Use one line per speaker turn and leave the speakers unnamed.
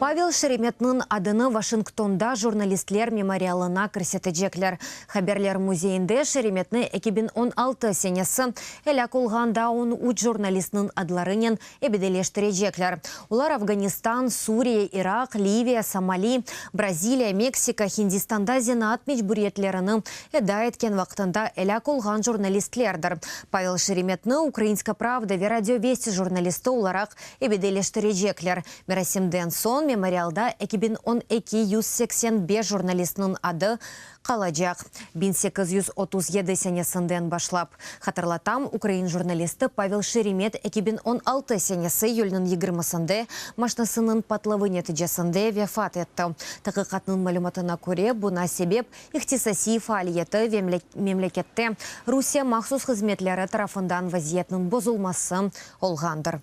Pavel Şeremetniñ adını Vaşingtonda Jurnalistler memorialına kirsetecekler. Haberler müzeyinde Şeremetni 2016 senesi elâk olğan daa 13 jurnalistniñ adlarınen ebedileştirecekler. Olar Afganistan, Suriye, İraq, Liviya, Somali, Braziliya, Meksika, Hindistanda zenaat mecburiyetlerini eda etken vaqtında elâk olğan jurnalistlerdir. Pavel Şeremetni Ukrainska pravda ve Radio Vesti jurnalisti olaraq ebedileştirecekler. Merasimden soñ memorialda 2012 185 jurnalistniñ adı qalacaq, 1837 senesinden başlap. Hatırlatam, ukrain jurnalisti Pavel Şeremet 2016 senesi iyülniñ 20-sinde maşnasınıñ patlavı neticesinde vefat etti. Taqiqatnıñ malümatına köre, buña sebep ihtisasiy faaliyeti ve memlekette Rusiye mahsus hızmetleri tarafından vaziyetniñ bozulması olğandır.